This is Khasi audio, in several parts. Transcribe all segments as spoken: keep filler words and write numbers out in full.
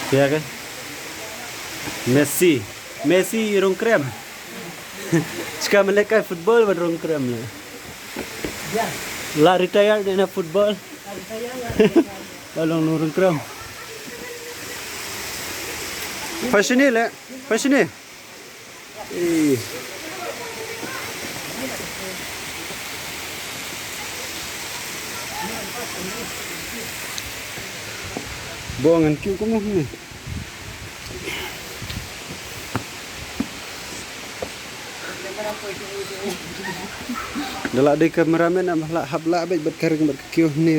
Phi ïa ka? Messi. Messi i rung krem. Shikam leh kai football ban rung krem leh. La retire de na football. La long nong rung krem. Pha shini leh. Pha shini. Ih. Bo ngan kiew kumno ni. Da la dei cameraman am la hap la bad bad ka ring bad ka kiew ni.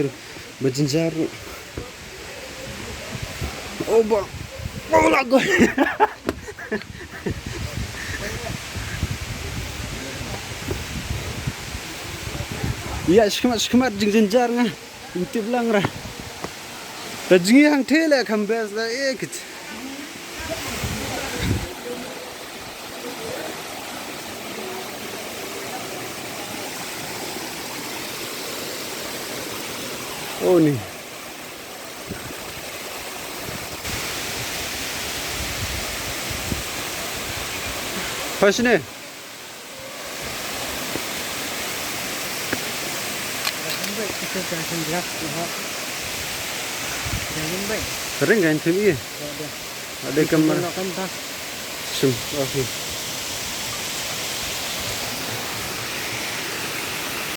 Ba jynjar. Oh, ba. Oh, la go. Ïa, shikmat, shikmat, jing jynjar nga. Ym tip lang ra. Ta jngi hangtei leh kham best la, eh, kit. Oh, ni. Pha shini. Ring kan thim i. Ada kamera. Sim, okay.